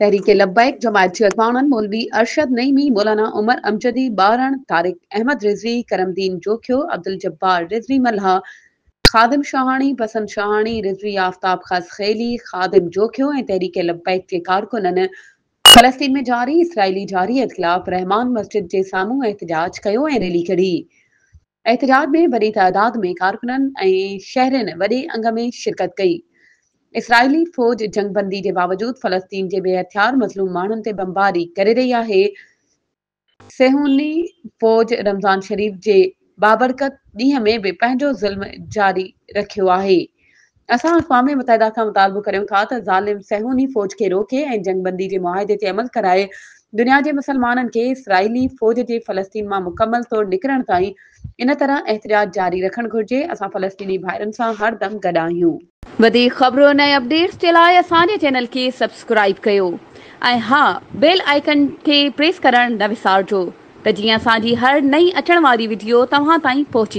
تحريڪ لبيڪ جماعت جي اڳواڻن مولوي ارشد نعيمي، مولانا عمر امجدي ٻارڻ، طارق احمد رضوي، ڪرم دين جوکيو، عبدالجبار رضوي ملاح، خادم شاهاڻي، بسنت شاهاڻي، رضوي آفتاب خاصخيلي، خادم جوکيو ۽ تحريڪ لبيڪ جي ڪارڪنن فلسطين ۾ جاري اسرائيلي جارحيت خلاف رحمان مسجد جي سامهون احتجاج ڪيو ۽ ريلي ڪڍي. احتجاج ۾ وڏي تعداد ۾ ڪارڪنن ۽ شهرين وڏي انگ ۾ شرڪت ڪئي. اسرائيلي فوج جنگ بندي جي باوجود فلسطين جي بي هٿيار مظلوم ماڻهن تي بمباري ڪري رهي آهي. صهيوني فوج رمضان شريف جي بابرڪت ڏينهن ۾ به پنهنجو ظلم جاري رکيو آهي. اسان اقوام متحده کان مطالبو ڪريون ٿا ته ظالم صهيوني فوج کي روڪي ۽ جنگ بندي جي معاهدي تي عمل ڪرائي دنيا جي مسلمانن کي اسرائيلي فوج جي فلسطين مان مڪمل طور نڪرڻ تائين ان طرح احتجاج جاري رکڻ گهرجي، اسان فلسطيني ڀائرن سان هر دم گڏ آهيون. وڌيڪ خبرن ۽ اپڊيٽس جي لاء اسان جي چينل کي سبسڪرائيب ڪيو ۽ ها بيل آئيڪن کي پريس ڪرڻ نه وسارجو ته جيئن اسان جي هر نئين اچڻ واري وڊيو توهان تائين پهچي.